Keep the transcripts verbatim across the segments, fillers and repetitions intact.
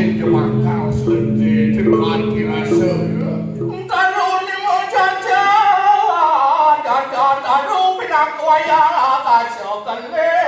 Jemangkang suci, jemangkang dirasa. Karo lima jajar, jajar karo pinangkuaya kasa kelir.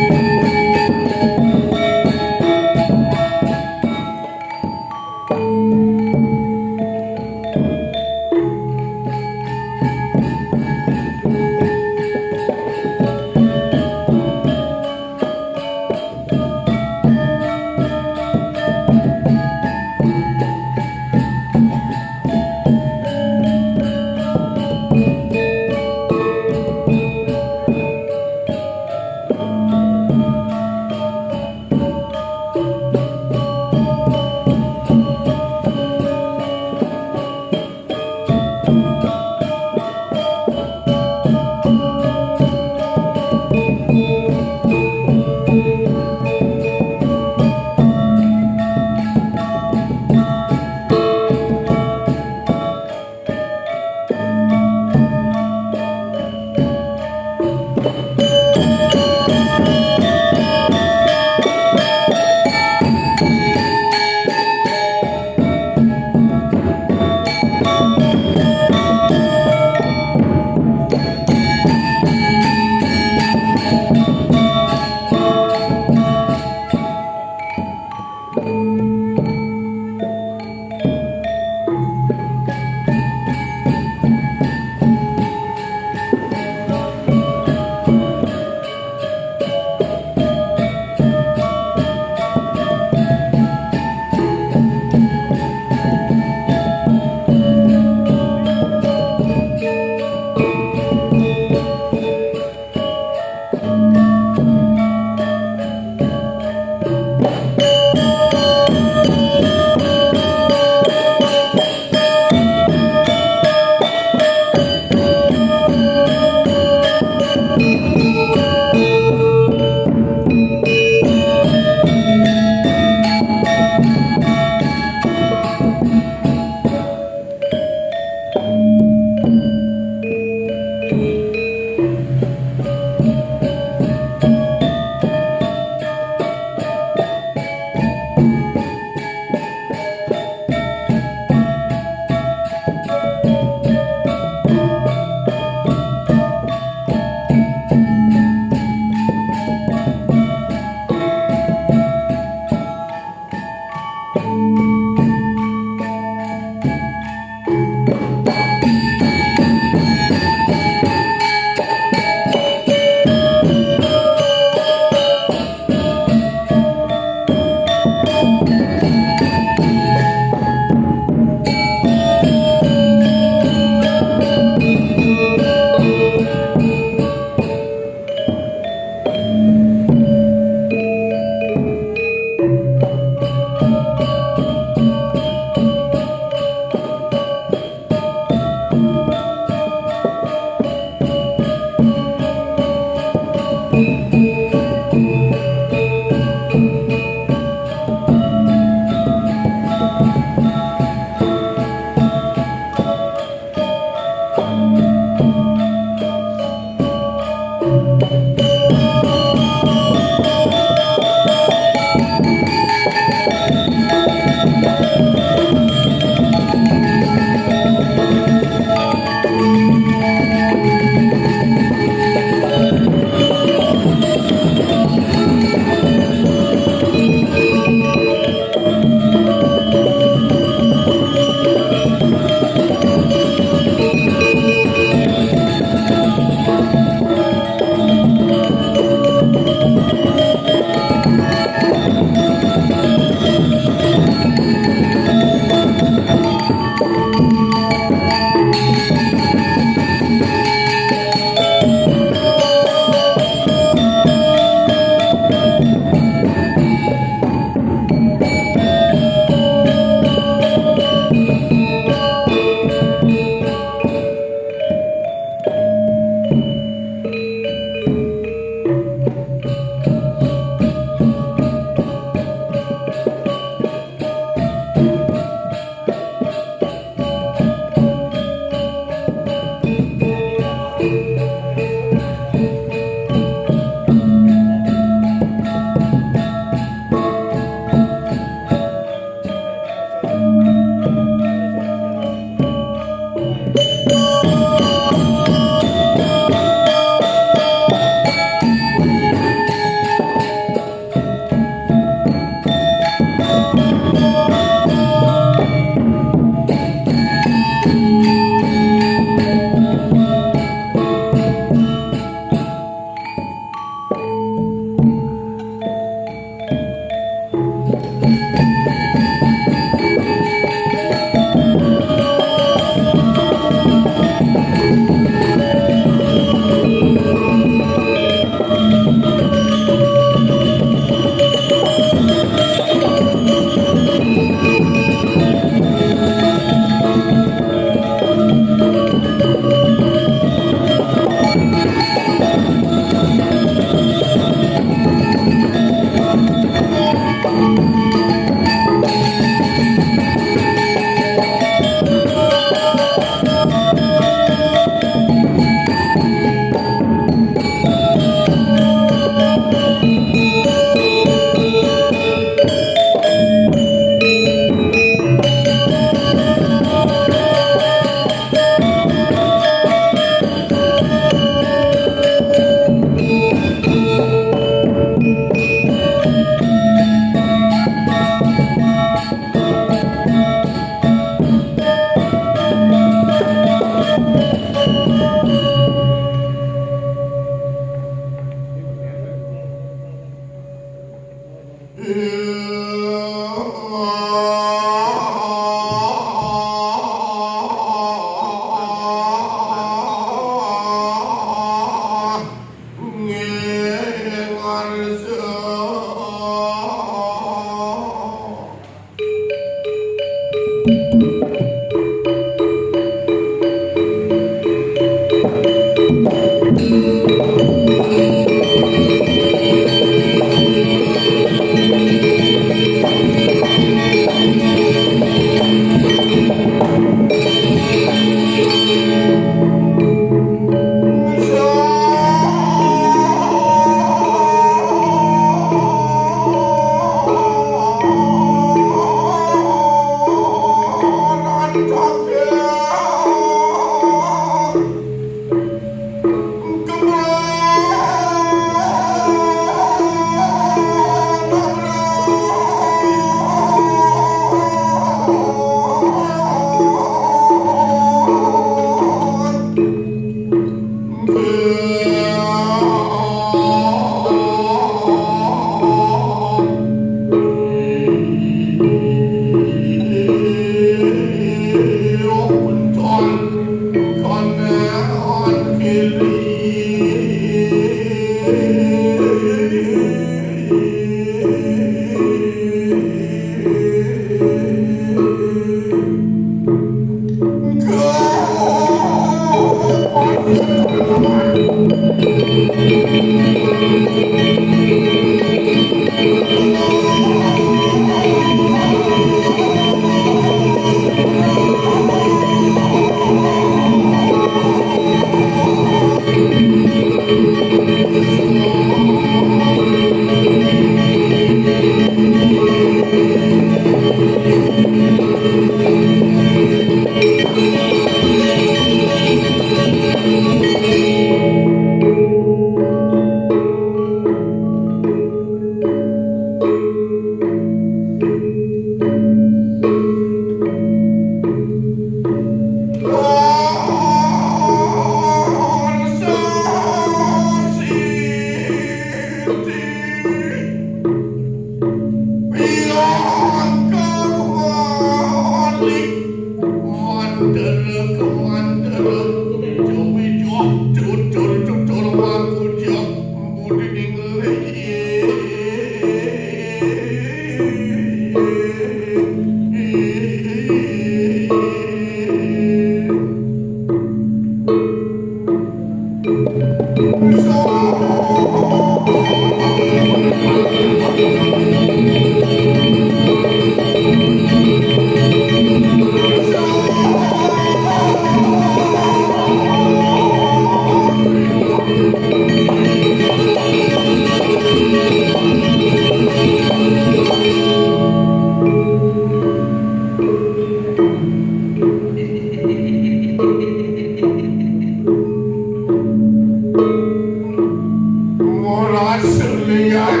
Ora selian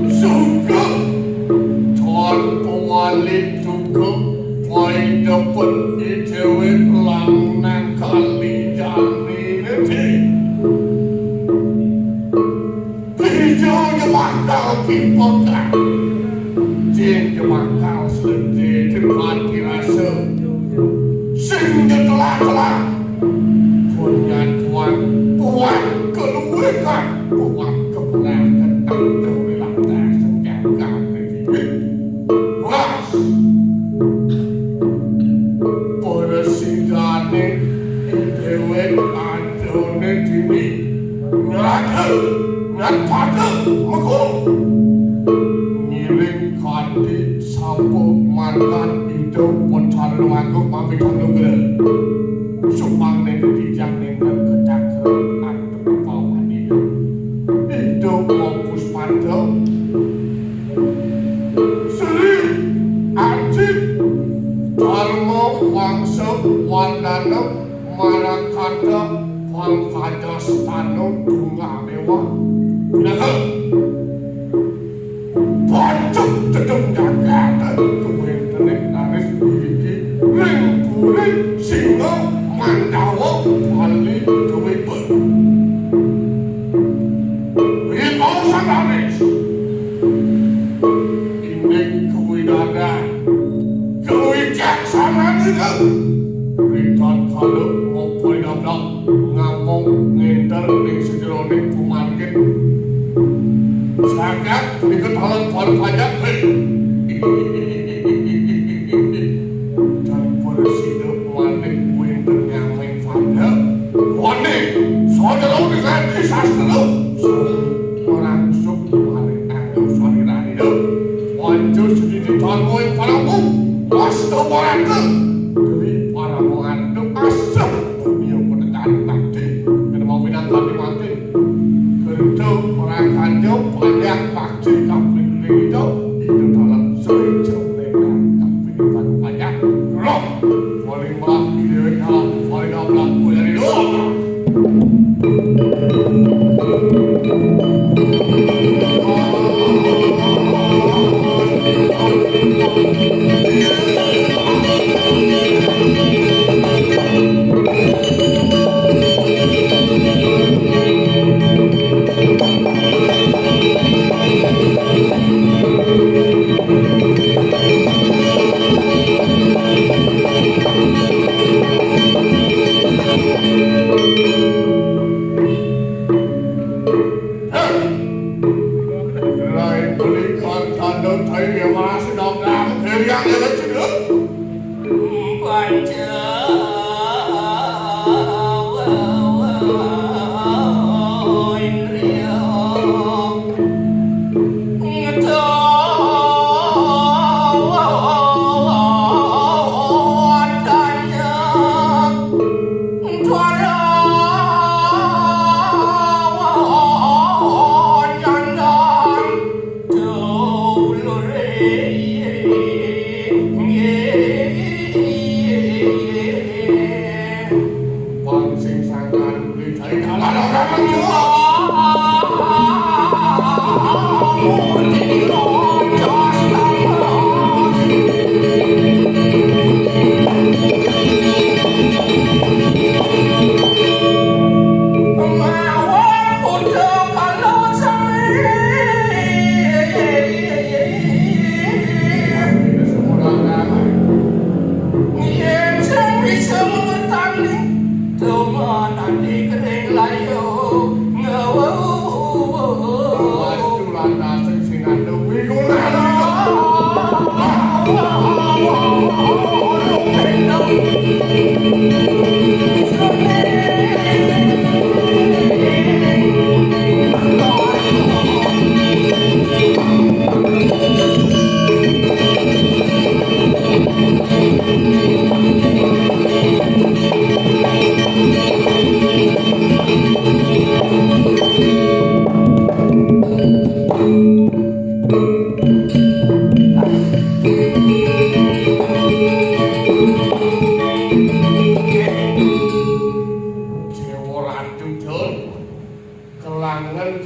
suka tanpa wali juga pai dapat dhewe lanang kali jani. Ijo nyewakal ki pokok. Jin nyewakal sedih dengan dirasa. Sing nyetelah-telah. Punya tuan, buat keluarga, buat keponakan, tak tahu bilang tak senjata. Wah. Para sidane dhewek adone dini. Ngadeg, ngadeg, meku. Ngiring kanthi sapu mantan idup pocan luwaku pamit nugra. Supang nek dijak nenten kecak antep pawan idup. Idup fokus pada Sri Aji Dharma Wangsa Wandana Marakata Wangkada Stano Dungamewa. Nah, pojok cedheng Jakarta kuwentene naris iki ring puri singa Mandawa Bali Dewi. Ing santanis. Indik kewidadaan, kewicaksanaan itu. Ritan kalau mau poin abrak, ngomong ngenter ning sejeroning pemangkin. Sangat diketahui para banyak. Dan para sida manik kuwi nyamping pada. Wani, saudara dengan sastra. Orang suk maring anggo sarirane. Wancu sedidi tanpa ing paramu. Wasta warata. Dwi paramu arta asah. Dunia penekan takti. Kena mau pinangkati mati. Kerja orang kanjeng banyak takti. Kaping lito. Itu dalam serejo. Kaping banyak. Roh. Paling maaf di dewek. Paling amlah. Paling rindu. Lain beli kartanda thairya marasi dong dong, dhewe angel cedhek. Panca indriya. Pang sing sangkan beli jai kalah orang.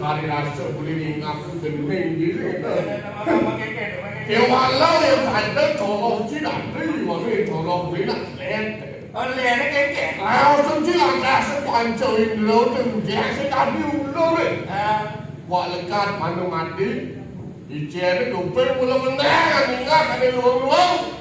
Ari rasa boleh ngingak ku gending diri. Kewala yang ada colok cina, ada yang colok cina, lete. Oh, lene kengkeng. Langsung cina, rasa panca indra, tu dia sekali ulur, eh. Ah. Wak lekat mana mati, icere kuping mula menang, ngingak ada luang-luang.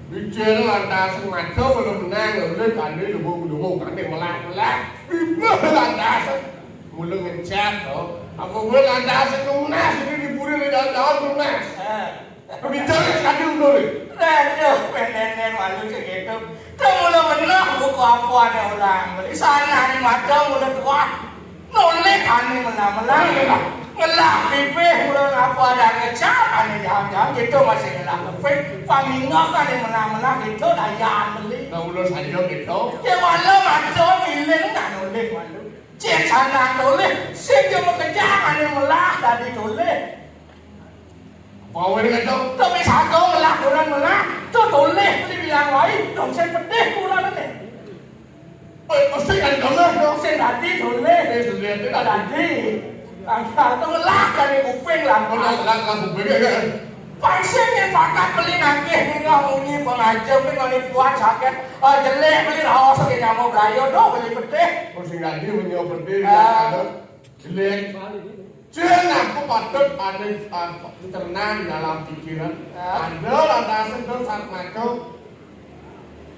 Bicara lantasan maco, kalau menang, oleh kane lubung-lubung, kane melah-melah. Bibir lantasan. Mula ngecap, to. Apa gue lantasan nunas, ini di puri, di daun-daun nunas. Ah. Bicara sekali dulu, ni. Aduh, pengen malu segitu. Tuh mula menang, buku apa ada orang. Di sana ni maco, mula tua. Noleh ane melah-melah. Ngelah pipih mula ngapa ada ngecap ane jalan-jalan gitu masih ngelah pipih. Pamingok ane melah-melah gitu dayan beli. Nah, ulun saja gitu. Cek malu maco pilih nak noleh malu. Cek sana noleh, sing dia bekerja ane melah tadi noleh. Power ngedo. Tapi satu lah kurang menang. Tu tulis tu dibilang lain. Dong sing pedih kurang ni. Eh, mesti kan tulis dong. Sing tadi tulis. Eh, tulis tu tadi. Tadi. Angka tu lah dari kuping lah. Oh, lah, lah, lah, kuping ya, kan? Pangsing yang pakat beli nangkih ni ngah munyi pengajem ni ngah ni puan sakit. Ah, jelek beli raos ke nyamuk belayu tu beli pedih. Oh, sing tadi punya pedih. Ah. Jelek. Jen aku patut ada, ah, tenang dalam pikiran. Ya. Ada lantasan tu saat macam.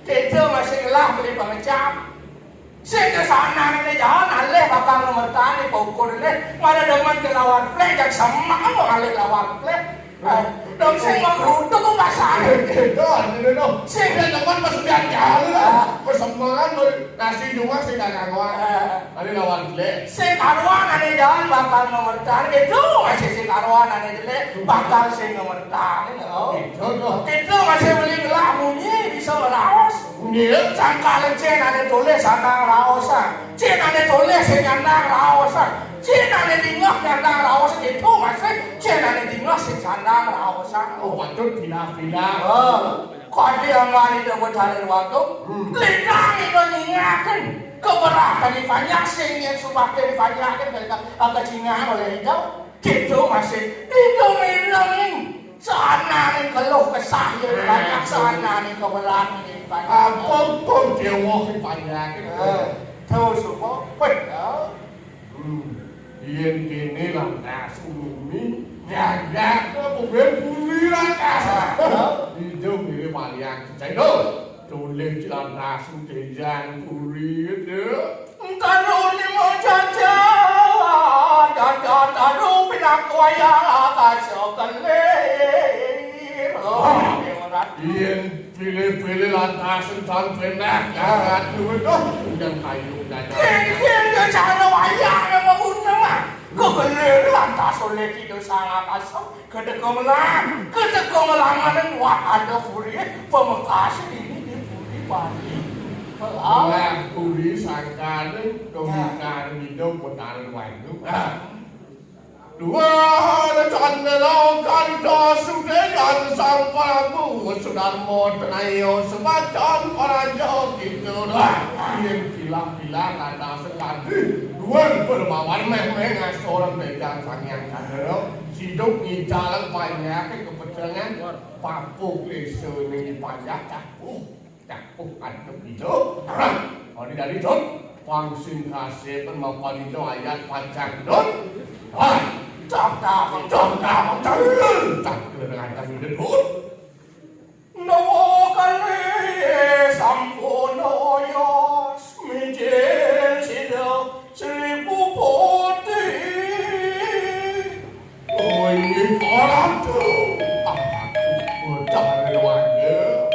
Kita masih ngelah beli pengecap. Sing ke sana ni jalan alih bakal ngemertan ni pokok ni. Mana demen ke lawan plek, jak semak mau alih lawan plek. Dong sing menggerutuk kok pasar. Itu, itu, itu. Sing ke demen pas udah jalan lah. Persembahan, nasi cuma sing kagak kuat. Ada lawan jelek. Sing karuan ane jalan bakal ngemertan. Itu masih sing karuan ane jelek bakal sing ngemertan. Itu, itu. Itu masih beli gelah munyi bisa meraos. Nggih. Sangkal cen ane tulis sandang raosan. Cen ane tulis sing nyandang raosan. Cen ane dingeh nyandang raosan. Itu masih cen ane dingeh sing sandang raosan. Oh, patut bilang-bilang. Oh. Kadi angani dawet halen waktu. Hmm. Lintang itu nyingaken. Keberatan dipanjak sing yen sumpah dipanjaken kecingan oleh itu. Gitu masih. Itu mireng. Sananing keluh kesah ya banyak, sananing kewelan ya banyak. Apa pun dewa banyak. Eh, terus apa? Weh, ya. Hmm. Yen kene lantas ulumi, jagat apa ben bumi lantas. Hah? Hidup ini paling cecendo. Tulis lantas utejan puri itu. Entano ni mau jajan, jajan, aduh, pinangku ayah, kasih kelir. Oh, yen pilih-pilih lantasan tan penak, jagat duit, oh, undang kayu, jajan. Yen, yen, yen, cara wayah yang mau undang, ah. Kebelir lantas oleh kita sangat asam. Keteko melah, keteko melanganan wah ada puri pemekas ini di puri Bali. Melah puri sangkaning kemungkaran hidup putaran waktu. Ah. Dua ada candela kanta sudedan sang Prabu Sudarmo tenayo semacam raja kita dah. Yang kilah-kilah kata sekali. Dua berbawan meh-meh ngasoran pegang sang yang kandero. Siduk ngicalang panyake kepecengan, papuh lesa ning panyake, capuh, capuh antep dina. Terang. Adi dari dun, pang sing kasih pun mapan dina ayat pacang dun. Ah, cak, cak, cak, cak, cak, cak, cak, cak, cak, cak, cak, Nawa kalih sampun oyos mijil sida Sri Bupati. Oh, inggih Ratu. Ah, bocah rewaya.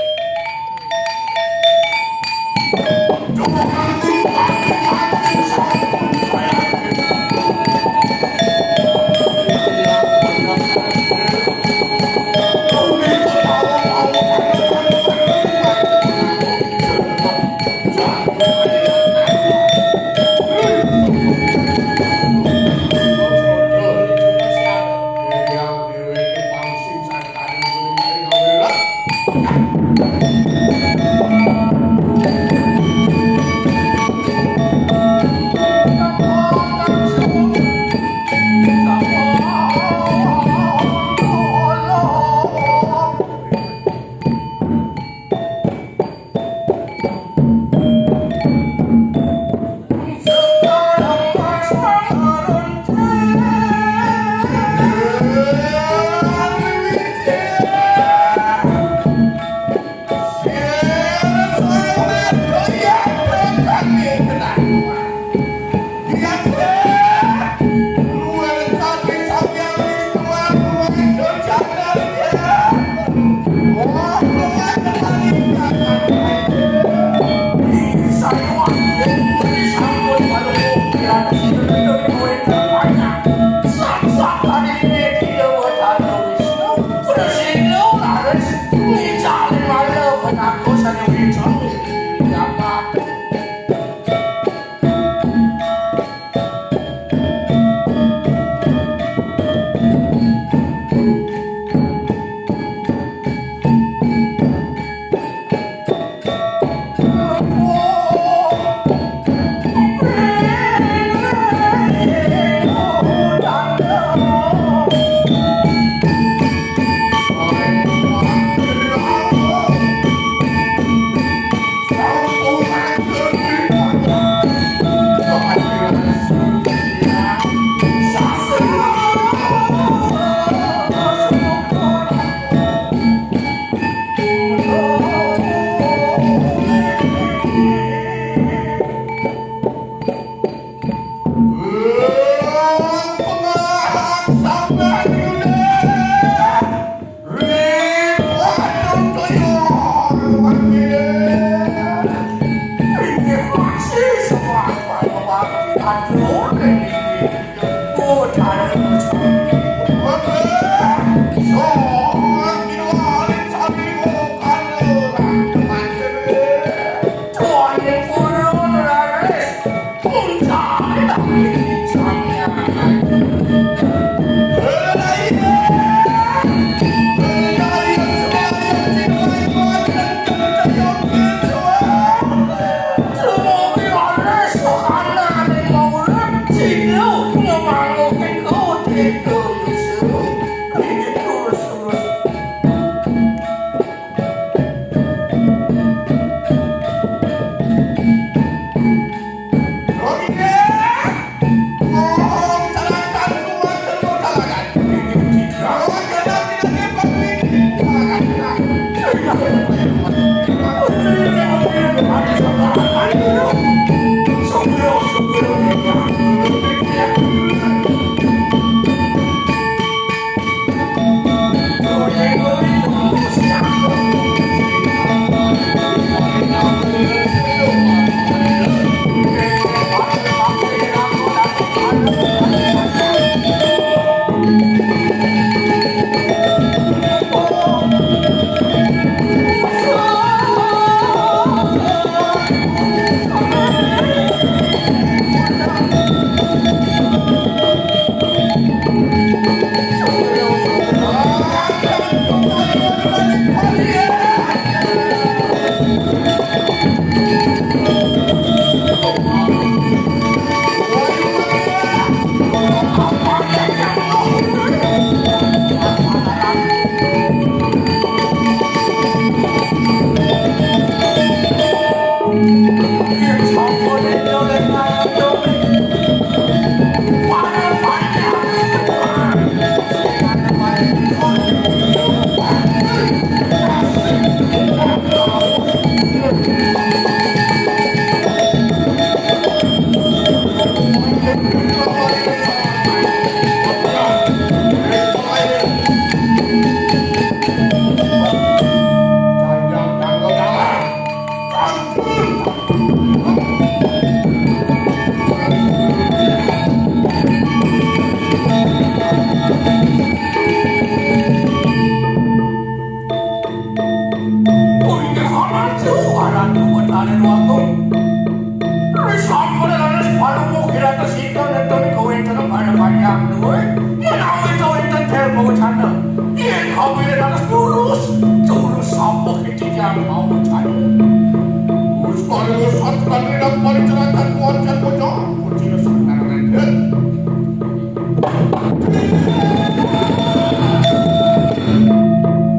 Rinang paling celaka kuat yang bocah, kucing sangar raja.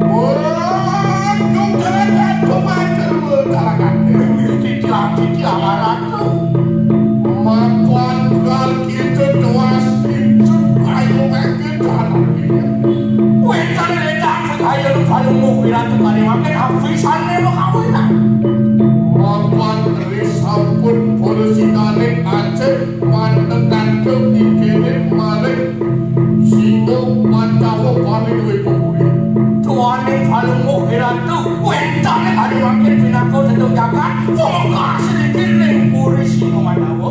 Waduh, celaka, cuma celaka, celaka. Cicil, cicil, marah tuh. Makan gal kita tuas pintu kayu kaki tanah. Wétan éta ayu nu paling muh wiratu kali makin apisane lo kawin. Mapan ri sampun polositane aceh manten tante pikene malih singo mantawa paling duwe puri. Tuane paling muh wiratu wétane kali makin pinaka tetung jagat pungkas ning puri singo mantawa.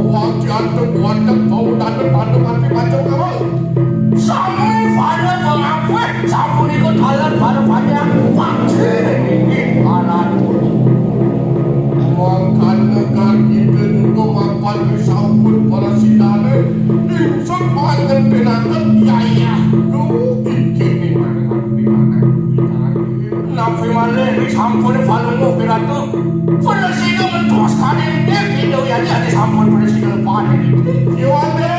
Wong jantung wonten bau tanduk-tanduk mati macam apa? Sami pada pengampet, sapunika dalan pada panjang, waktu ini para Mangkana kaki kita juga mapan sampun para sidane, insuk manten penaken yayah. Duh, iki ning mana aku di mana? Napi malih sampun paling mau piratu. Prasida mentos kali niki Ida Hyang Yadi sampun prasida lepahan niki. Kiwate.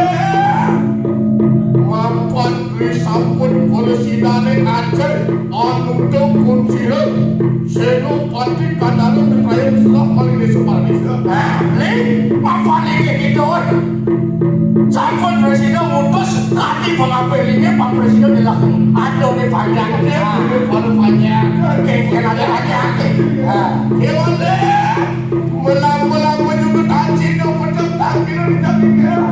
Mapan ri sampun prasidane ajeng anutup kuncira. Senopati Kandhara mitrayan selak maring desa Paralisa. Eh, Ling, mapan niki Ida. Sampun prasida ngutus kanthi pangapelinge Pak Presiden dilakukan. Aduh, ini panjang. Ini baru panjang. Oke, oke, oke, oke. Ha. Kiwate. Melaku-laku juga tak cinta, pedang tak kira, tidak kira.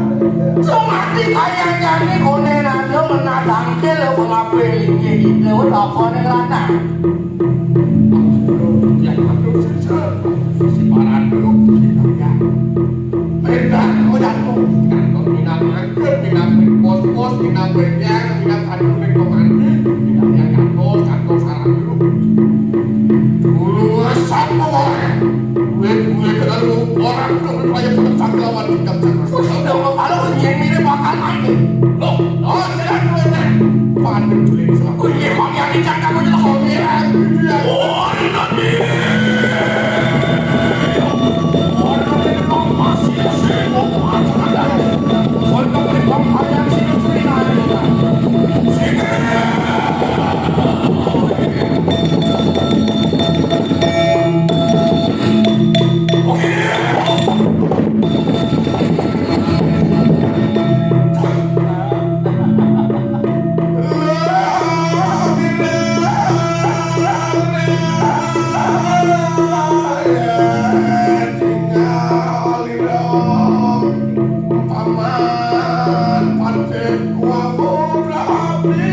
Cuma di kayaknya ini konen aja menadangke lo pengapelinge gitu, apa nih lanang? Ya, aduh, sisa. Si paran dulu, kita ya. Perintah, kau jatuh. Jatuh, minat angker, minat bos-bos, minat benyang, minat aduh, minat komandi, minat yang jatuh, jatuh, sarang dulu. Dulu, satu orang. Duit, duit, kalau orang tuh, kayak penesak lawan, tidak bisa. Sudah, kalau ini bakal mati. Loh, oh, tidak, duit, eh. Pandai tulis. Oh, iya, Bang, yang dicak kamu itu kok bilang. Oh, nanti. Paman pancen kuwamu rabi.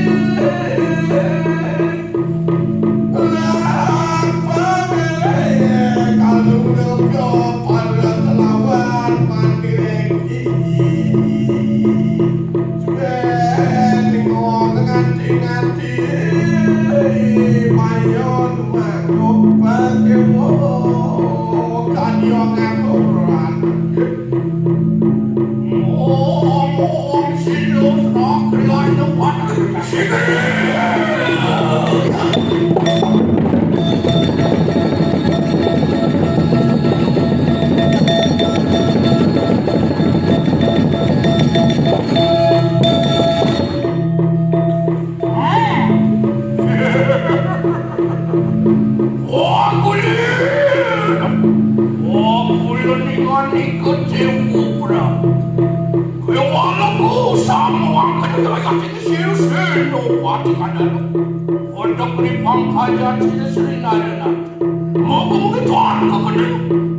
Lan pamele kalung dodo padha kelawan mandiri. Suwe ning wong nganti-nganti mayon mangkok pakewo kadya ngaturan. Om, om, sinus, roh, kriya, cepat. Wah, kulit. Wah, kulit ikan ikut cewek, Bro. Kaya walang ku sama wakan kaya kaki kecil sendok pati kadang. Untuk di pangkajan sini sering ada. Moga-moga Tuhan kepening.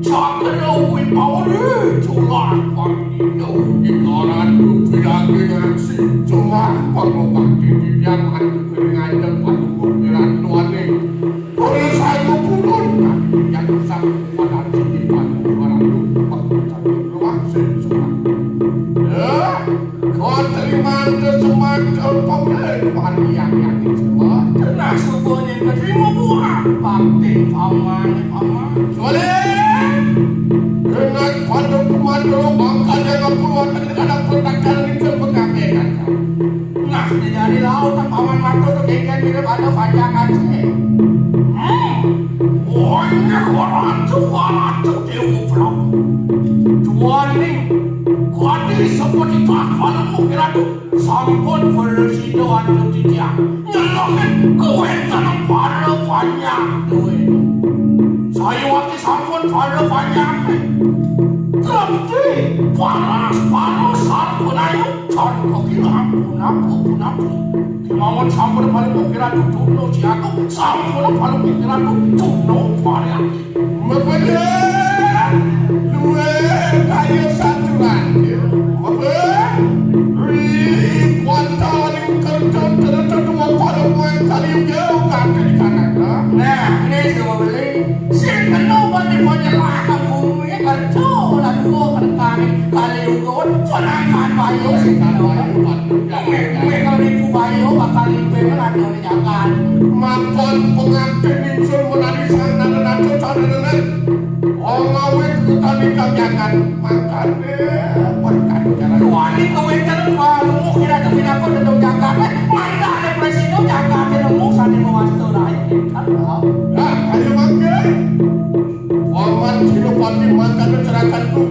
Cakra wipawari tulah pangdino di koran rupiake ngaksi. Cuma pangobak titipian mantu kering ajeng paduka piran tuane. Ora sayu purun kami yang usah pada titipan barang lupa. Kota Limanca semacam pemilik yang semua. Kena subuhnya keterima buah. Bakti paman, paman. Soleh. Kena pada kuman kalau bangkanya keperluan, kadang-kadang pertakaran itu mengabaikan. Nah, di dari laut, paman mata tu kengken mirip ada panjang aja. Hmm. Oh, ini orang Duaning kadi sepunika Palungguh Ratu sampun prasida antuk titiang nyelokin kawéntenan para panjak duwé. Sayuwakti sampun para panjak trepti, paras, paras, sampun ayu, tan kakirang punapi, punapi. Kémaon sampun Palungguh Ratu tuna siaga, sampun Palungguh Ratu tuna pariyati. Mabéda luwih kaya saturan. Mabéda ri kuantaning kerja tertentu pada muai kali jauh kaki di kanan. Nah, ini sudah beli. Sing kena pati panyelah kampung ini kerja lalu kentang kali ukur penangkan bayu sing kena. Meh, meh, kalau nipu bayu bakal nipu yang ada di jalan. Mapan pengantin ingsun menari sang nada-nada cara nenek. Ora wit utawi kamyangan mangkane perkara. Wani kawéntenan Palungguh Ratu pinaka dedong jagat, eh, mangkane prasida jagat nemu sané mawasta rayi. Nah, ayo mangke. Paman Senopati mangkane cerakanku.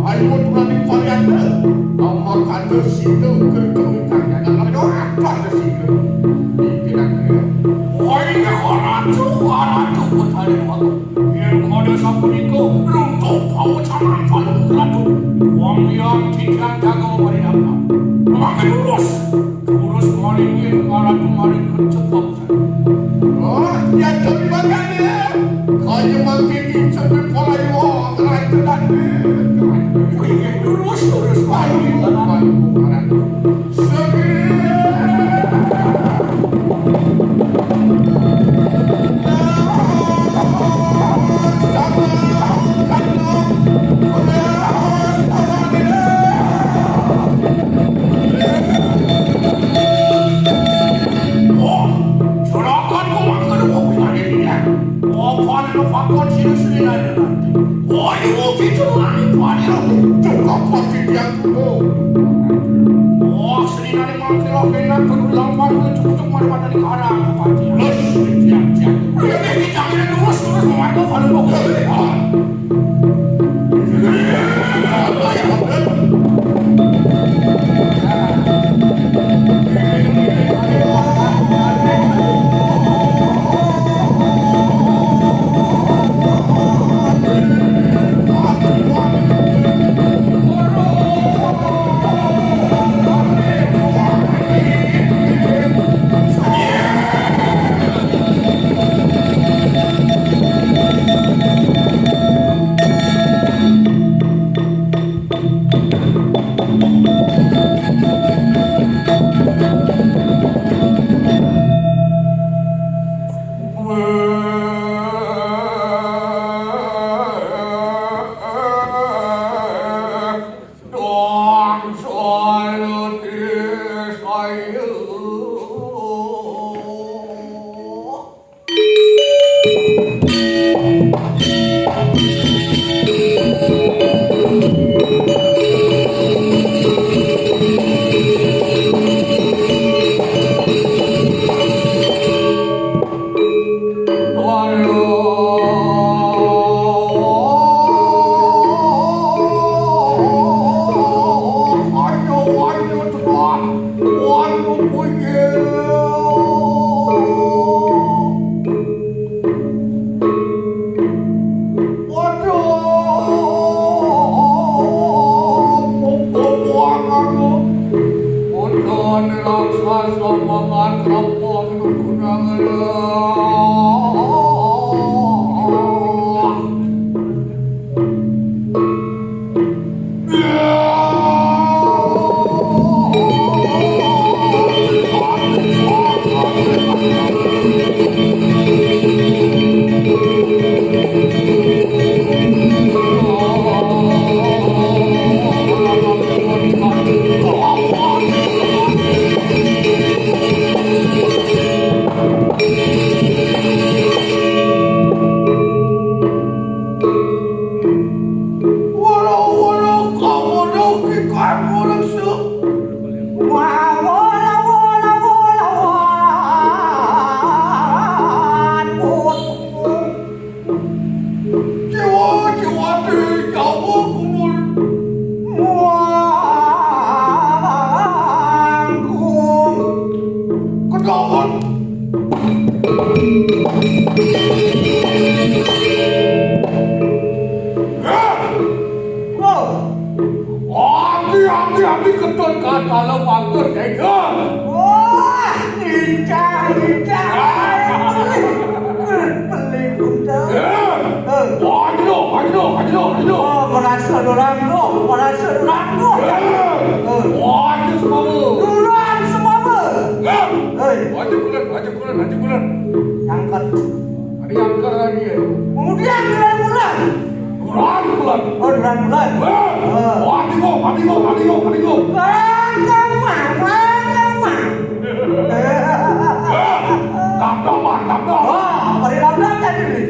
Ayo tulaning varianta. Mangkane sida kerja ingkang nyata. Apa sida? Iki nak. Wah, ini orang tuh, orang tuh, putra. Yén kada sapunika, runtuh pawacanan Palungguh Ratu. Wong liya titiang jaga paridampan. Mangke lurus. Lurus maring yen Ratu maring kecep pawacanan. Oh, ya, tapi makanya. Kaya mangke kincep pola yo, kerajaan. Wih, lurus, lurus, Palungguh Ratu. Juragan kumakan mau pinane dia. Apa anu pakon sini-sini nanya nanti. Wah, ibu gitu nani pada. Cukup pasti dia. Oh, seni nani mangkila kena kudu lampar kudu cukup mari pada di karang pati. Terus, siap, siap. Udah deh, kita kena terus, terus memantul kalau mau. Hati-hati, hati, ketut kata lo bagus, Jacob. Wah, lincah, lincah. Beli, beli, beli. Eh. Eh. Ayo, ayo, ayo, ayo. Oh, merasa dorang tu, merasa dorang tu. Eh. Eh. Ayo, semua. Dorang semua. Eh. Eh. Ayo, kulan, ayo, kulan, ayo, kulan. Angkat. Ada yang angkat lagi ya? Kemudian dorang pulang. Dorang pulang. Oh, dorang pulang. Eh. Eh. Mati kau, mati kau, mati kau, mati kau. Bang, bang, bang, bang. Dam-dam, Bang, dam-dam. Wah, beri dam-dam tadi.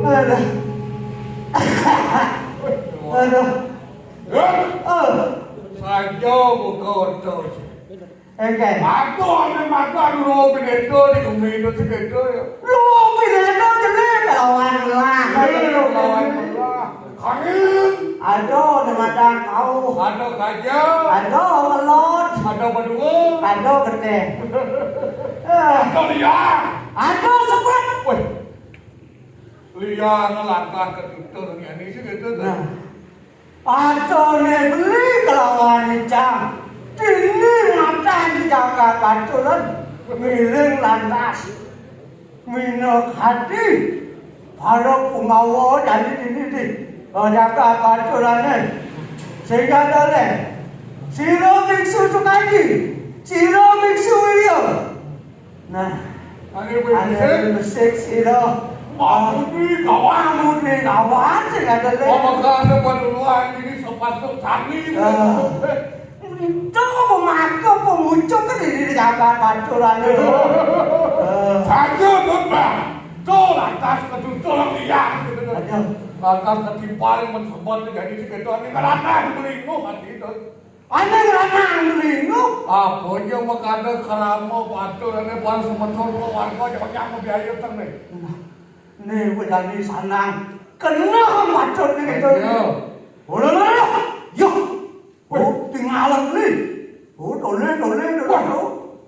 Aduh. Aduh. Eh? Oh. Saja muka otak. Engke. Aku ane makan ruwo pineda di bumi itu segitu ya. Ruwo pineda jelek lawan belah. Eh, lawan belah. Angin. Aduh, di mata kau. Aduh, gajah. Aduh, kelot. Aduh, bedua. Aduh, gede. Eh. Aduh, liar. Aduh, sepet. Weh. Liar lantas ketutur ngene sih gitu tuh. Nah. Atone beli kelawan ijang. Dini matan jaga katuran miring lantas. Minok hati. Para Pungawa jani dini di. Oh, jaga katurane. Sehingga dole. Sira biksu Sukaji. Sira biksu Wirya. Nah, ane kowe ane besik. Besik sira. Mamudi kawan. Mamudi kawan sing ada le. Apa kase panuluan ini sepasuk sami. Ah. Itu apa maka pemucuk kan ini di jagat pancuran itu. Ah. Saja tuh, Bang. Tuh lantas ketutul yang iya gitu. Aduh. Lantas ketimpal mencoba jadi segitu ini ngerana beringu hati itu. Ane lanang lino. Apa aja makada krama batur ane bal semeton warga jangan nyamu biaya teng ne. Nah, ne wedani sanang. Kena batur ne gitu. Iya. Ora, ora, ora. Yo. Oh, tinggalan li. Oh, tole, tole, tole. Wah.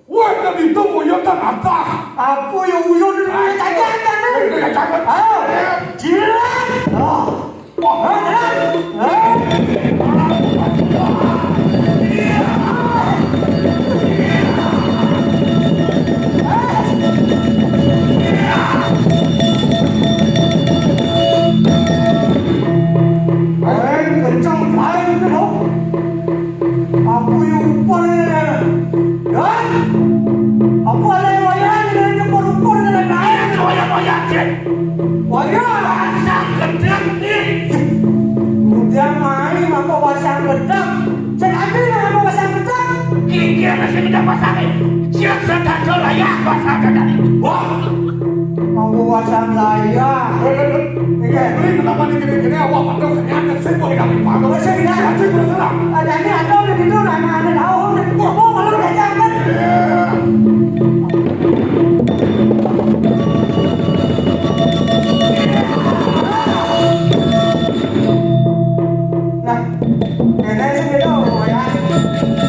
Wah, kan itu uyo tak atas. Apa ya uyo ni? Tanya, tanya. Tanya, tanya. Ah, jilat. Ah. Kencang lain tu. Apa yang upah ni? Ya? Apa ada wayang ni? Apa upah ni? Wayang, wayang, wayang. Wayah. Pasang gedeg ni. Udah main apa pasang gedeg? Sing ati nang apa pasang gedeg? Kiki ana sing gedeg pasang ni. Siap sedang raya pasang gedeg ni. Wah. Apa pasang raya? Oke. Ini kenapa ni kene-kene awak padha kenyang sing kok ndak dipanggil? Sing ndak. Sing berserah. Ada ni ada di situ, ada, ada tahu. Wah, kalau diajak kan. Iya.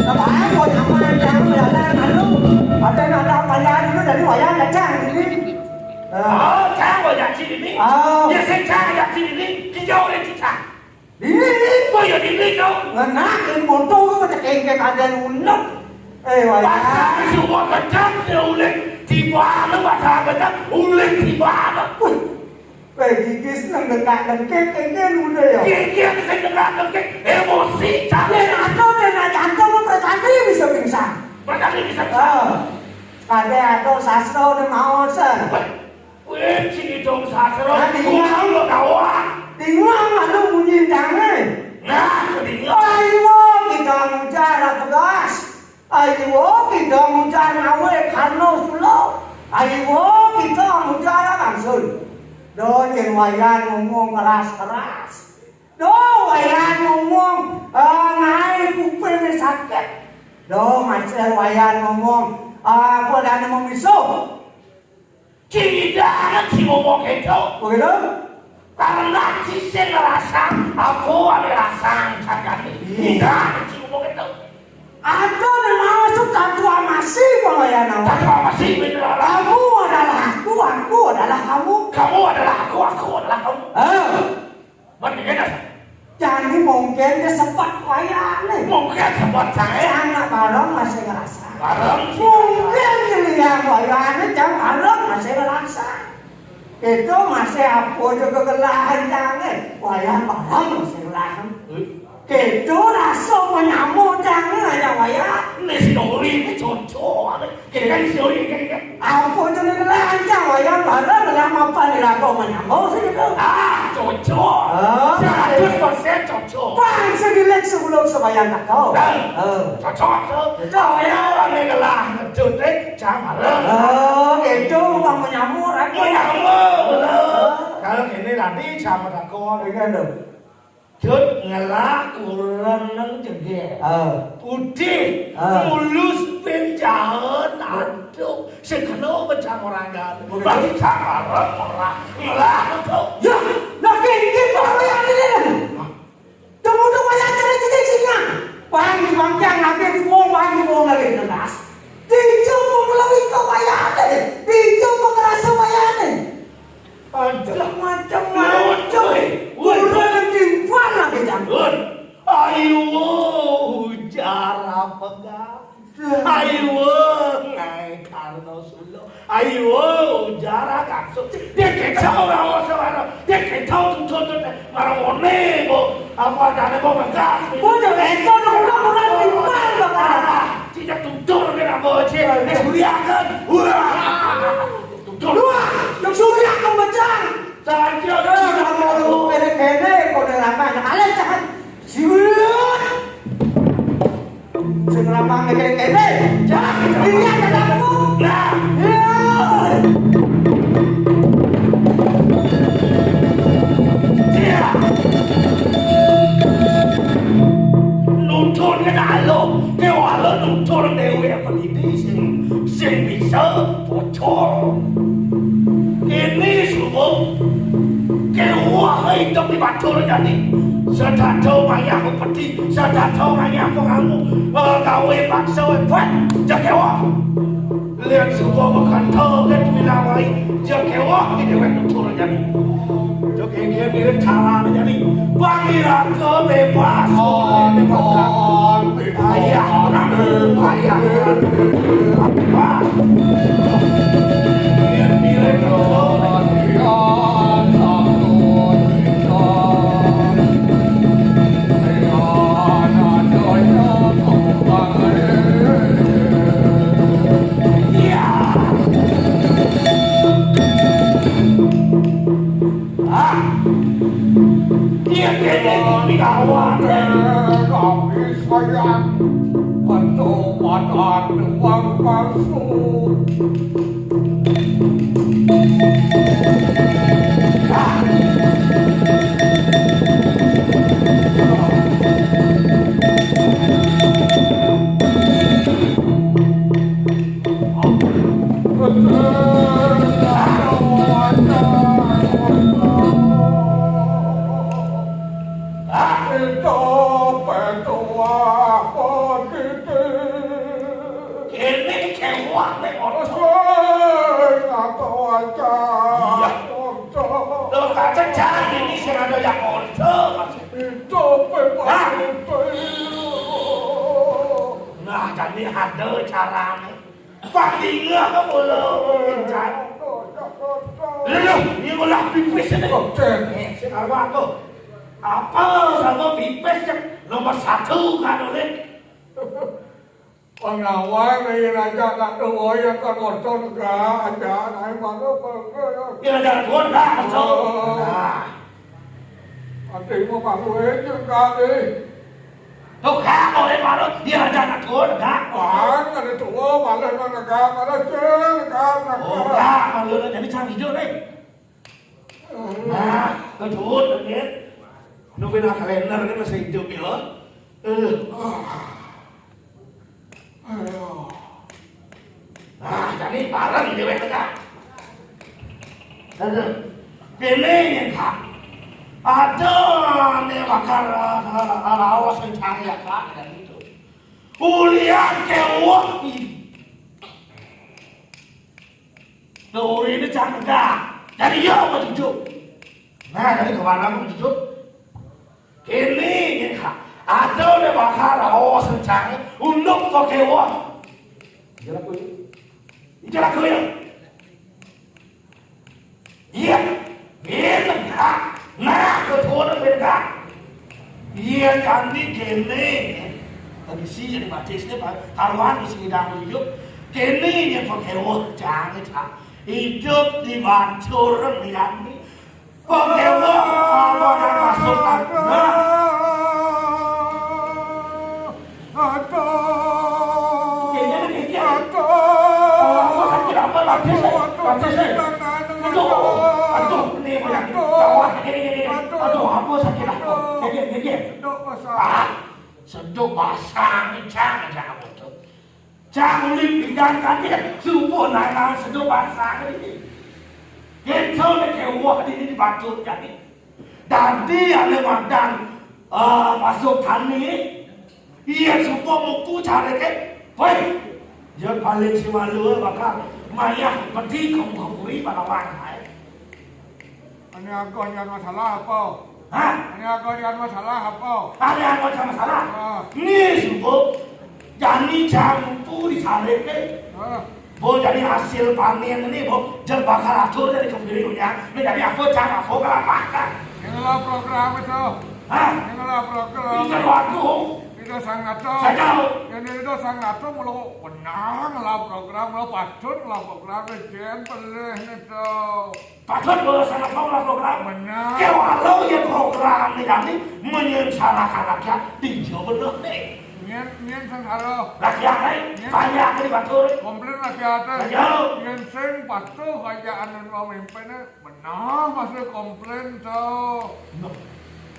Bae kok nyaman, jangan belajar anu. Ada nada panjang itu dari wayang kacang ini. Eh. Oh, cang wayang sini. Oh. Ya, sing cang wayang sini. Kita oleh cicak. Ini. Kok ya ini, Cong? Ngenakin motor kok cekengkek ada yang unek. Eh, wayang. Pasang semua kacang dia ulik. Tiba ada pasang kacang ulik tiba ada. Wih. Weh, gigis nang dengkak-dengkik, kengkek udah ya. Kengkek sing dengkak-dengkik, emosi, cang. Yen ado dene jantung percaya bisa pingsan. Percaya bisa pingsan. Ah. Kadek ado sastra ne maos. Weh, weh, sing dong sastra. Nah, bingung. Kurang lo kawan. Bingung anu munyi tangan. Nah, bingung. Ayo, kita ngujar apa gas? Ayo, kita ngujar ngawe Karno Sulo. Ayo, kita ngujar langsung. Do, yen Wayan ngomong keras-keras. Do, Wayan ngomong, eh, ngae kupinge sakit. Do, masih Wayan ngomong, eh, apa dane mau misuh? Cidangan si ngomong gitu. Begitu? Karena sing ngerasa, aku ada rasa sakit. Iya. Cidangan si ngomong gitu. Ada yang masuk tatu amasi pelayanan. Tatu amasi bener. Kamu adalah aku, aku adalah kamu. Kamu adalah aku, aku adalah kamu. Eh. Mendingan dah. Jadi mungkin dia sempat wayane. Mungkin sempat saya. Anak bareng masih ngerasa. Bareng. Mungkin dia wayane jam bareng masih ngerasa. Itu masih apa juga kegelahan jangan. Wayang bareng masih ngerasa. Itu rasa menyamuk jangan aja wayang. Ini si Dori ini cocok. Kira-kira si Dori kira-kira. Apa tu ni lancar wayang bareng dalam apa ni lagu menyambung sih tu? Ah, cocok. Oh. Seratus persen cocok. Pan segilik sebelum sembahyang tak kau. Dah. Oh. Cocok tu. Cocok ya. Orang ni lah ngecut eh, jam bareng. Oh, gitu bang menyambung aku. Menyambung, betul. Oh. Kalau kini tadi jam tak kau. Dengan tu. Cut ngelah kurang nang jegé. Ah. Putih, ah. Mulus penjahat, aduh, sing kena pecah orang kan. Begitu. Berarti cakar orang ngelah tuh. Ya, nah, kayak gini, Pak, apa yang ada di dalam? Hah? Tunggu, tunggu, yang ada di sini. Bang, di bangkang, habis dibuang, bang, dibuang lagi di teras. Dijemput melalui kau bayar deh. Dijemput ngerasa bayar deh. Aduh. Macam-macam. Woi, woi. Kurang timpal lagi, Jang. Woi. Ayo, ujar apa, Kak? Ayo, ngai Karno Sulo. Ayo, ujar, Kak. Dia kacau, orang, orang, orang. Dia kacau, tuh, tuh, tuh, tuh. Marang ngene, Bu. Apa adane, Bu, ngegas? Bu, ya, itu dong, kurang timpal, Bapak. Ah, tidak tutur kena, Bu, Cik. Eh, suriakan. Wah. Tutur. Wah, yang suriakan, Bajang. Saja, Bu. Kalau lu kene-kene, kau udah lama, kalian jangan. Siut. Sing ramah ngene-ngene. Jangan, ini ada kamu. Nah. Ya. Iya. Nuntun kena alo. Kewala nuntun dewe apa ini sing, sing bisa bocor. Ini suruh. Kewah hidup di batu jadi. Sedado mayah peti, sedado mayah pengamu. Eh, gawe paksa webet, jakewa. Lihat semua makan toget bila mai, jakewa di dewek nutur jadi. Joke dia mirip cara jadi. Pangeran ke bebas. Oh, ayah, ayah, ayah. Ah! Iya, kene iki piawak. Tapi sayang, kanca padan wong palsu. Ah! Nek ordo. Iya. Ordo. Lho, kacek jan ini sing ada yang ordo, Mas. Itu pe Pak. Nah, jadi ada caranya. Pak tinggal kamu lho, Cak. Lho, lho, ini malah pipis ini. Oke. Eh, sing apa tuh? Apa sama pipis, Cak? Nomor satu kan oleh. Pangawai yen aja nak tuwa ya kan ordo negak aja, nae manuk kok ya. Ya, aja tuwa negak, ordo. Oh. Nah. Ati mau manuk iki kali. Tuh, gak boleh manuk, ya, aja nak tuwa negak. Wah, kan tuwa malah nang negak, malah sing negak, negak. Oh, enggak, manuk jadi cang hijau, nih. Nah, kejut, ya. Nungguin kalender ini masih hidup, ya. Eh. Ayo. Nah, jadi bareng di W T K. Aduh. Pilih ya, Kak. Ada nih bakal, eh, eh, awas yang cari ya, Kak, dan itu. Kuliah kewah ini. Tuh, ini cang negak. Jadi, ya, apa cucu? Nah, jadi kemana aku cucu? Kene, ya, Kak. Ada udah bakal, oh, sencangnya. Unduk kok kewah. Iya, aku ini. Iya, aku ya. Iya. Iya, Kak. Nah, ketua udah beda. Iya, jadi kene. Tadi sih jadi batisnya, Pak. Karuan di sini dah hidup. Kene, ya, pakai wah, jangan, Kak. Hidup di Batur, ya, ini. Pakai wah, apa yang masuk, Kak? Nah. Aduh. Kayaknya ada kayaknya. Aduh. Apa sakit apa? Batis, eh? Aduh, Batis, eh? Aduh, aduh, aduh, ini banyak. Aduh. Gawat, ini, ini, ini. Aduh. Aduh, apa sakit apa? Aduh. Kayaknya, kayaknya. Aduh, Mas. Ah, seduk basah, bincang aja kamu tuh. Cang ulih pinggang kaget, subuh nang seduk basah ini. Gitu deh, kayak wah, ini di Batur jadi. Tadi ada madan, eh, masuk kami, iya, supo muku cari ke, woi, dia paling si malu bakal mayah peti kamu kuri pada wahai. Ini aku hanya masalah apa? Hah? Ini aku hanya masalah apa? Ada yang macam masalah? Ah. Ini supo, jadi cang muku dicari ke. Ah. Bo, jadi hasil panen ini, Bo, jeng bakal atur dari kepiringnya. Ini jadi apa, cang apa, kelapatan. Yang ngelola program itu. Hah? Yang ngelola program. Itu waktu. Itu sang nato. Saja. Yang itu sang nato, mulu benar ngelola program, mulu patut ngelola program, jen pelih itu. Patut ngelola sang nato ngelola program. Benar. Kalau ya program ini, jadi menyengsarakan rakyat, di Jawa Tengah nih. Nyén, nyén sengsara. Rakyat, eh? Nyén. Banyak di Batur. Komplain rakyat, eh? Ayo. Nyén sing patuh kaya anu pemimpin, eh? Benar, masih komplain, tuh. Noh.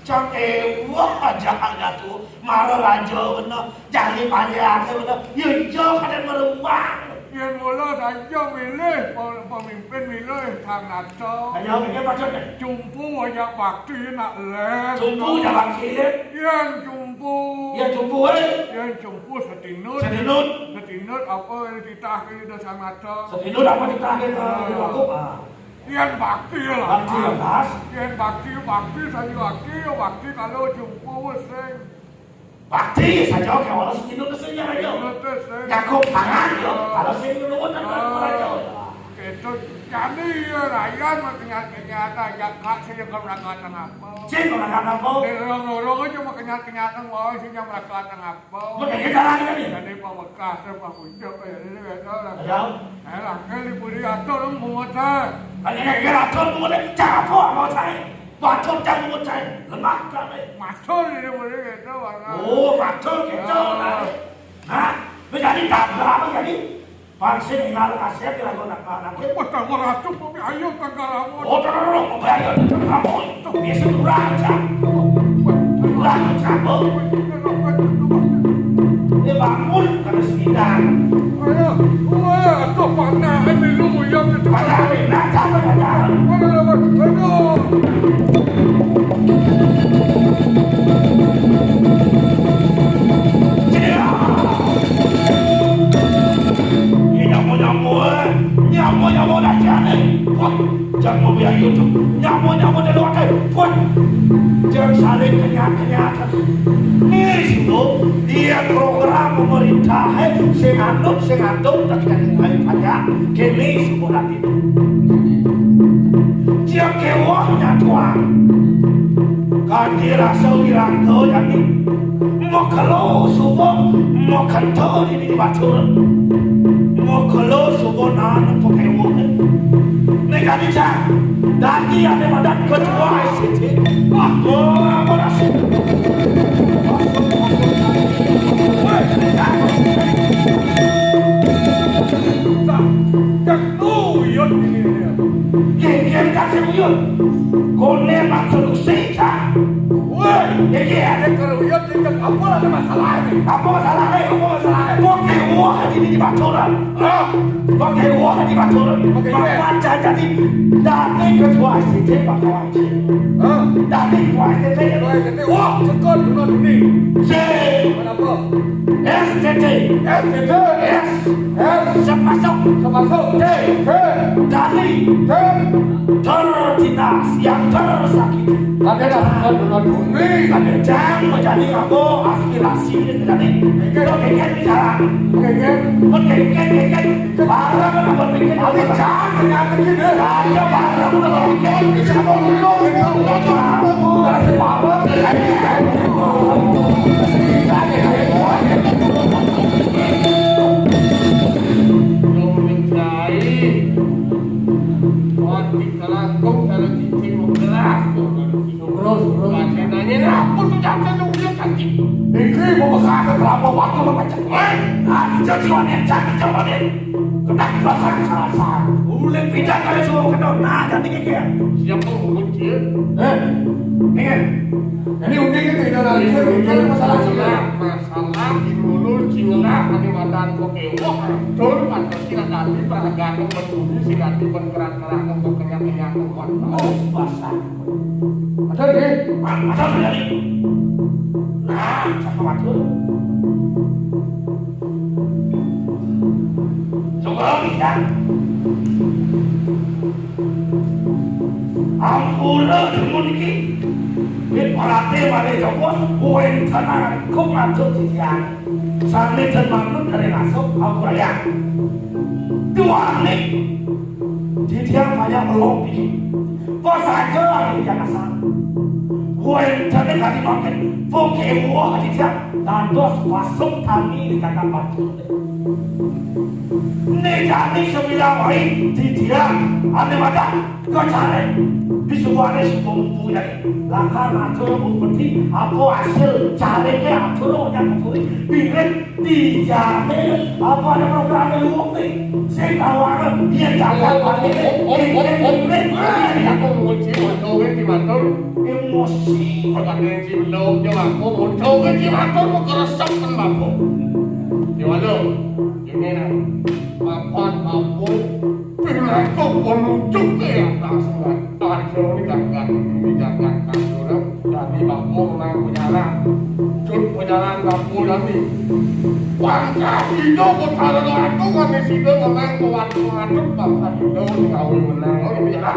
Cang ewah aja ada tuh. Mara raja benar. Jadi banyak, eh, benar. Ya, iya, kadang meruang. Yén mula saja milih pe-, pemimpin milih sang nato. Ayo, ini pacul, eh? Cumpu banyak bakti nak lén. Cumpu banyak bakti, eh? Yén cumpu. Yén cumpu, eh? Yén cumpu setinut. Setinut. Setinut apa yang titah ke ida sang nato? Setinut apa titah ke ida sang nato? Ah. Yén bakti lah. Bakti ya, Mas. Yén bakti, bakti saja bakti, ya bakti kalau cumpu sing. Bakti saja, kayak orang sing Indonesia aja. Indonesia. Nyakup tangan, yo. Kalau sing nurut, kan, ah, orang Jawa. Gitu. Jadi, ya, rakyat mah kenyataan, ya, Kak, saya ke neraka tengah apa? Sing ke neraka apa? Di lorong-lorong aja mah kenyataan, wah, sing ke neraka tengah apa? Makanya jalan ini. Jadi, Pak Bekas, Pak Pucuk, ya, ini, ya, tahu lah. Tahu. Eh, lah, kan di Puri Atur, orang bungut, ah. Kan ini, ya, Atur, bungut, eh, cara apa, mau saya? Macul cang bungut cai, lemah cang, eh. Macul ini boleh gitu, warna. Oh, macul gitu, ah, nah. Nah, menjadi tabrak apa jadi? Pangsit tinggal kasih, kira gua nak, nak, nak. Wah, tak meracuk, tapi ayo, tak galamun. Oh, tak, tak, tak, tak, ayo, tak galamun. Tuh, biasa kurang, cang. Kurang, cang, oh. Dia bangun, karena sedang. Ayo, wah, tuh, panah, ini lu, yang itu. Panah, panah, cang, panah, cang. Aduh, aduh, aduh. Tidak. Tidak mau Mobil YouTube, nyamuk-nyamuk di luar teh, wah, jeung saling kenyat-kenyat. Nih, situ, iya program pemerintah, eh, sing anduk, sing anduk, tak jadi main aja. Kini, situ lagi. Cek kewah nyatuan. Kan dirasa wirang tuh, jadi. Mokelo subo, mokento di, di batur. Mokelo subo nan pokewon. Nek kami cak, dadi ane madan ketua S C T. Wah, oh, apa nasi? Woi, tak, tak, oh, iya, ini, ini. Geger kasih uyut. Kone maksud sing cak. Woi, iki ada keruyut, iki apa ada masalah ini? Apa masalah ini? Apa masalah ini? Kok kayak wah ini di baturan? Hah? Kok kayak wah di baturan? Oke, iya. Bapak jadi dadi ketua S C T bakal wajib. Hah? Dadi ketua S C T. Ketua S C T. Wah, cekot bener ini. Si. Kenapa? S C T. S C T. S. S. Sepasok. Sepasok. T. T. Dadi. T. Tertindas yang tersakiti. Ada dah, bukan, bukan, bukan. Ada jang menjadi apa aspirasi ini tadi. Oke. Lo bikin bicara. Oke, oke. Oke, oke, oke. Barang apa bikin? Ada jang, ada bikin. Ada barang apa bikin? Siapa dulu? Ada apa? Belum mencari. Mati kelangkung kalau cicing mau gelas. Terus, terus. Nanya apa tuh, jangan dong, dia cantik. Iki mau bekasnya berapa waktu mau baca? Hei, nanti jadi wanita, cantik, coba deh. Kena kekuasaan salah. Udah pindah kali semua kena. Nah, jadi kayak siapa ngomong dia? Eh, ingat. Ini udah gitu, ini analisir, ini masalah sih. Masalah di dulu, Cina, kami madan kok ewok, betul, pantas sih, nanti, para ganteng, betul, sih, nanti, bergerak-gerak, untuk kenyang-kenyang, kuat. Oh, basah. Ada deh. Ada dari. Nah, cakap atur. Coba bisa. Ampura demun iki. Wit parate mare jopos, kuwi tenan kok ngatur titiang. Sane den manut dari masuk ampura ya. Duane. Titiang banyak melong iki. Pas aja lagi yang asal. Kuwi tenan kaki makin. Poke wah titiang. Dados pasuk tani di kandang batu. Nek jane sebilang wae didiang ane madah kok care disuwane sing pemupune. Lakar atur upeti apa hasil careke atur nyang kupuri piring dijane apa ada program luwung nih. Sing tawaran dia jalan pakai piring. Aku nguci, aku nguci, matur. Emosi. Kok ada yang belum, dia aku muncul ke jiwa aku mau keresep kan, Bapak. Gimana? Ini nah, papan aku pinaka penutup ke atas. Tajo ini gagah, ini gagah, gagah. Jadi Bapak memang penyalah. Cut penyalah Bapak lagi. Pangkat itu kota aku kami sudah memang kuat mengatur pangkat itu gawe menang. Oh, ini lah.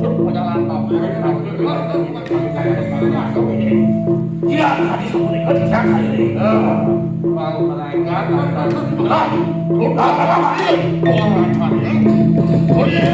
Cut penyalah Bapak. Iya, tadi semuanya kan bisa kali ini. Bang Merangkat, Bang Merangkat. Lah, kok tak ada lagi? Orang cari. Oh, iya.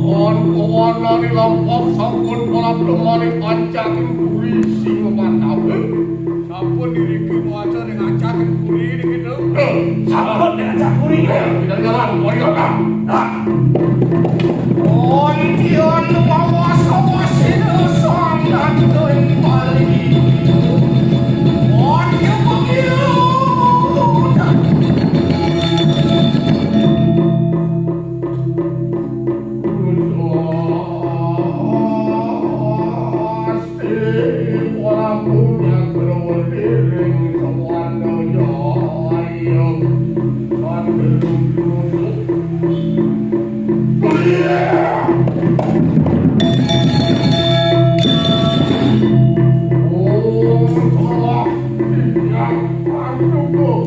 Pon kawanane lampah sampun kalap lemari pancaking puri sing mantap. Sampun diriki maca ning ancaking puri niki, Dong. Sampun ning ancaking puri. Tidak jalan, warga. Nah. Oh, iki ono wawas-wawas sing sangat bali. Oh, iki pemilu. Oh,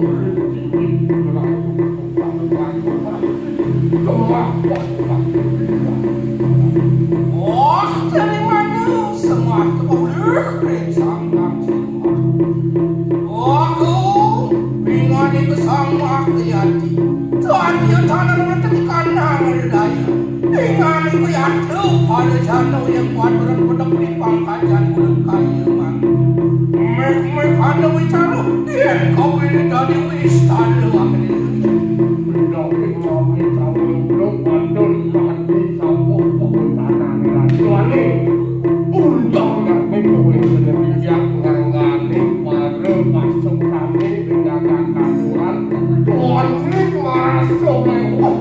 dari mana semua itu boleh sangkap semua? Aku ingat itu sama kejati. Tadi tanah tekan nama daya. Ingat itu ya tuh pada jano yang kuat orang pada pelipang kajan belum kaya mang. Mek mek ada wicara. Yen kowe ini dadi wis tandha wakil. Pindaking mami kawula blok bantul mati sampun pemutaran ratuane. Undang nang kowe seneng bijak nganggane para pasukane tindakan kasuran. Tuan sing marasa mewah.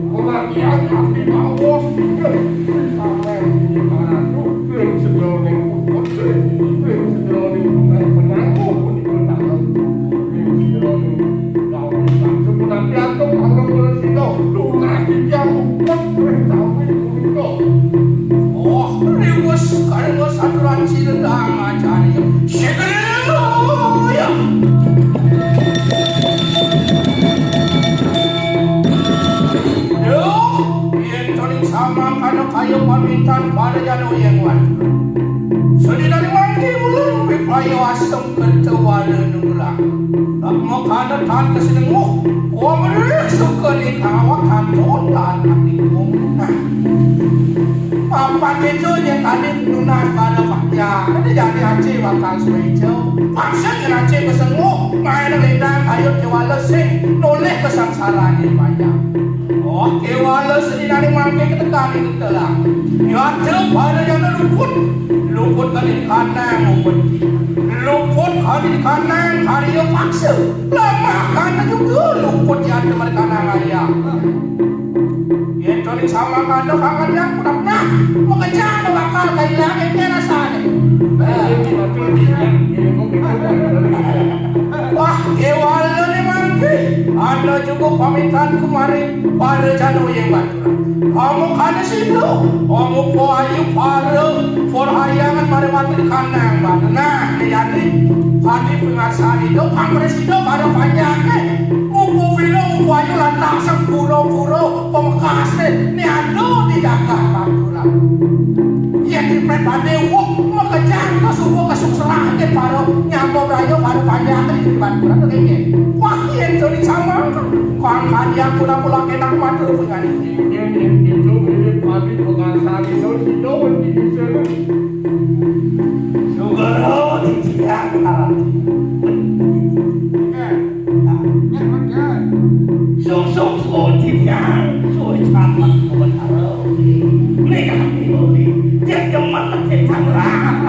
Pengertian ati mawos. Sampai di mana tuh? Ring sedroning putri, ring sedroning pengaku punika tangan. Ring sedroning dawuh sampun apiantuk kanggo Werasida. Lunas titiang muput ring sami punika. Oh, riwes kanggo saturan sinendang acarya. Segeraya. Duh, yen toning samangkana kaya pamintan para jano yang wan. Sedinane mangke ulun miprayo asem kerta wala nugrah. Makana tan kesenenguh, wong suka ni kawak kanton lan ati wong. Nah, papan itu yang tadi nunas pada pakya, ada jadi aci bakal suejo. Paksa ngeraci kesenguh, main lendang ayo kewala sing noleh kesengsaraan ini banyak. Oh, kewala sedinane mangke ketekan ing telang. Yatra pada jana luput. Luput kadi kanang upeti. Luput kadi kanang karya paksa. Lamah kana juga luput yatra merkanang ayah. Yen to ning sama kana kangen yang kudak nah. Makejang bakal kailangin rasane. Wah, kewala ne mangke. Ana juga pamitan kemari. Para jano yang baturan. Kamu kada sido. Kamu po ayu para porhayangan mari mati kanang batu. Nah, jadi kadi pengasahan itu kang presido para panjangnya. Mupu pino, mupu ayu lantas sempuro-puro pemekasnya. Ini ado di dagang baturan. Yen dipribadi wong makejang ka subuh kesuk serah ke paro nyambo brayo paro panjang di baturan to kene. Wah, yen to dicamang. Kang hadiah pura-pura kenak matur pengen. Yen yen itu mirip padi pengasari to sido mesti bisa. Sugoro titiang. Nek mangke. Sungsung suci tiang, suci camat kawetara. Nek ati uli, cek demen cek cangrang.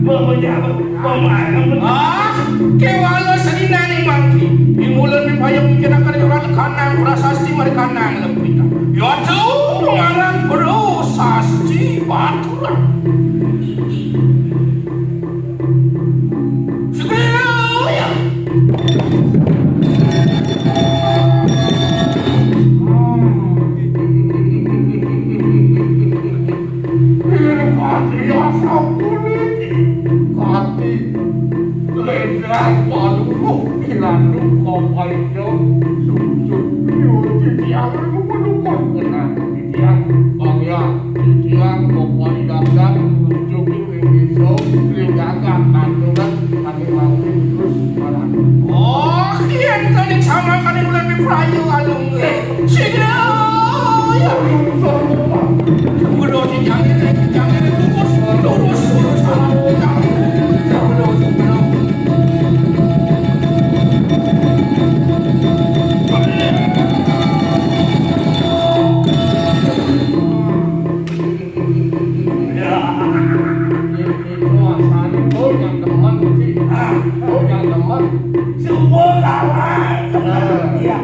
Memenyambut pemahaman. Ah, kewala sedinane mangke. Ing ulun mipayung mikiraken ora kanang prasasti mari kanang lempita. Yaitu ngaran Bro Sasti Baturan. Segera ya. Yen kati asampun iki, kati ledang paluruh dilandu kapaidya sungsut nyuci tiang lupa-lupa kenang titiang, bangya titiang kapaidya nuju ing desa, ing jagat Tanjungan, kami mangkin terus marang. Oh, yen kene sama kene bulan Februari alung. Segera ya. Guru di jangan, jangan lurus, lurus, lurus, lurus. Itu asane bocah demen, Gusti. Ah, bocah demen. Sumpah kawan. Nah. Iya.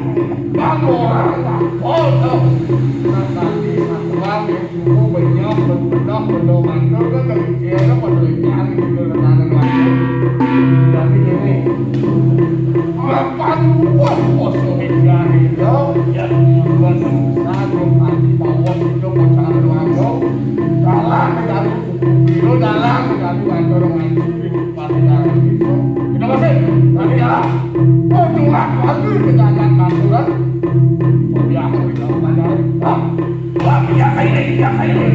Kan orang lapor tuh. Nah, tadi satuan yang suruh banyak berbenah, benah mantel kan dari dia kan pada cari gitu, letaknya lagi. Jadi gini, makan buah kosong. Jadi lo, ya, buat besar, yang tadi bawa itu pacaran langsung. Salah, dari Lu dalang kami matur ngaji ring panjenengan kita. Kita masih, kami dalang. Itulah lagi kita akan melakukan. Biasa kita belajar. Hah? Hah? Biasa ini, biasa ini.